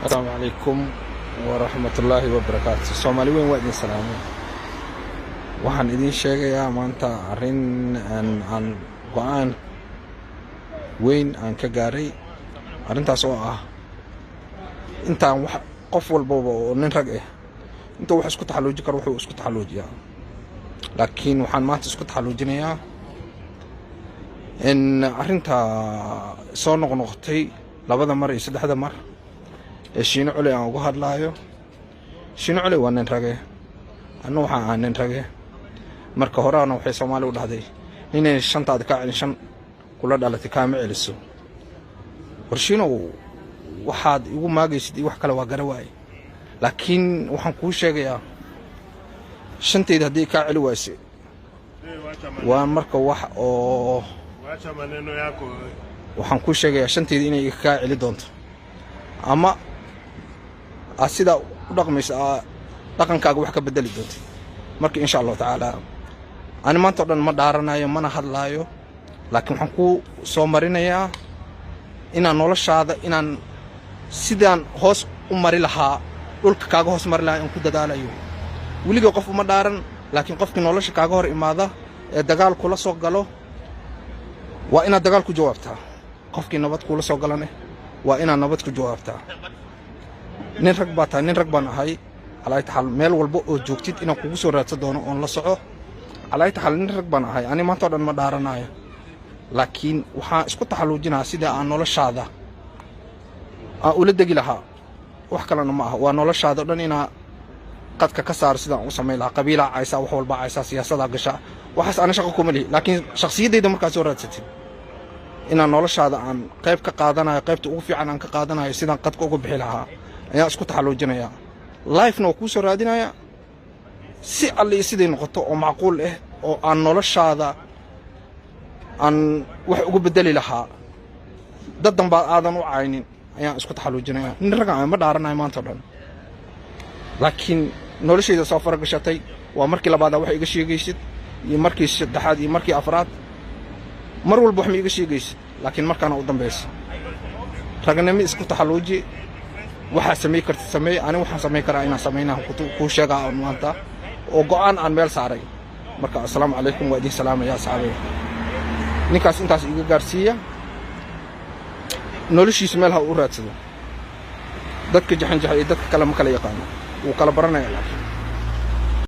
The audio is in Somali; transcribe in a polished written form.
Asalaamu calaykum waraxmatullaahi wabarakaatu. Soomaali weyn, waa idin salaamay. Waxaan idiin sheegayaa maanta arrin aan go'aan weyn aan ka gaaray, arrintaas oo ah intaan wax qof walbaba oo nin rag ah intuu wax isku taxalluuji karo wuxuu isku taxalluujiyaa, laakiin waxaan maanta isku taxalluujinayaa in arrinta soo noqnoqotay labada mar iyo saddexda mar ee Shiino Culey aan uga hadlaayo. Shiino Culey waa nin rage, anna waxaan ahaa nin rage. Marka horena waxay Soomaali u dhahday: "Ninay shantaada kaa celin, shan kula dhalatay kaama celiso." War Shiinow, waxaad igu maagaysid iyo wax kale waa gara waaye, laakiin waxaan kuu sheegayaa shantayda haddii kaa celi wayse waa marka wax oo Wacha maneno yako. Waxaan kuu sheegayaa shantayda inay kaa celi doonto ama aad sidaa u dhaqmaysa, aa dhaqankaaga wax ka bedeli doonta. Marka insha Allahu tacaala ani maanta o dhan ma dhaaranayo mana hadlaayo, laakiin waxaan kuu soo marinayaa inaan noloshaada inaan sidaan hoos u mari lahaa, dhulka kaaga hoos mari lahaa, in ku dadaalayo. Weliga qof uma dhaaran, laakiin qofkii nolosha kaaga hor imaada ee dagaal kula soo galo waa inaad dagaal ku jawaabtaa. Qofkii nabad kuula soo galane waa inaad nabad ku jawaabtaa. Nin rag baa tahay, nin rag baan ahay. Calaa taxaal, meel walba oo joogtid inaan kugu soo raadsan doono oon la soco. Calaa taxaal, nin rag baan ahay. Ani maanta o dhan ma dhaaranayo, laakiin waxaan isku taxalluujinahaa sida aan noloshaada aan ula degi lahaa. Wax kalena ma aha, waa noloshaada o dhan inaa qadka ka saaro sidaan u samayn lahaa. Qabiilaa caysaa, wax walbaa caysaa, siyaasadaa gashaa, waxaas ana shaqo kuma lihi, laakiin shakhsiyaddayda markaad soo raadsatid inaan noloshaada aan qayb ka qaadanayo, qaybta ugu fiican aan ka qaadanayo, sidaan qadka uga bixi lahaa ayaan isku taxalluujinayaa. Lifena waa kuu soo raadinayaa si alle iyo siday noqoto oo macquul ah oo aan noloshaada aan wax ugu beddeli lahaa, dad danbaa aadan u caynin ayaan isku taxalluujinayaa. Nin raggan ma dhaaranayo maanta o dhan, laakiin noloshayda soo faragashatay. Waa markii labaadaa wax iga sheegaysid iyo markii saddexaad iyo markii afraad. Mar walba wax ma iga sheegaysid, laakiin markaana u dambaysa. Ragnimo isku taxalluuji, waxaa samay kartid sameey. Ani waxaan samayn karaa inaan samaynaa kuu sheegaa maanta oo go'aan aan meel saaray. Marka assalaamu calaykum, waa idin salaamaya asxaabay. Ninkaas intaas iga gaarsiiya, noloshiisa meel ha u raadsado. Dadka jaxanjaxa iyo dadka kale ma kala yaqaano, wuu kala baranaya laakiin.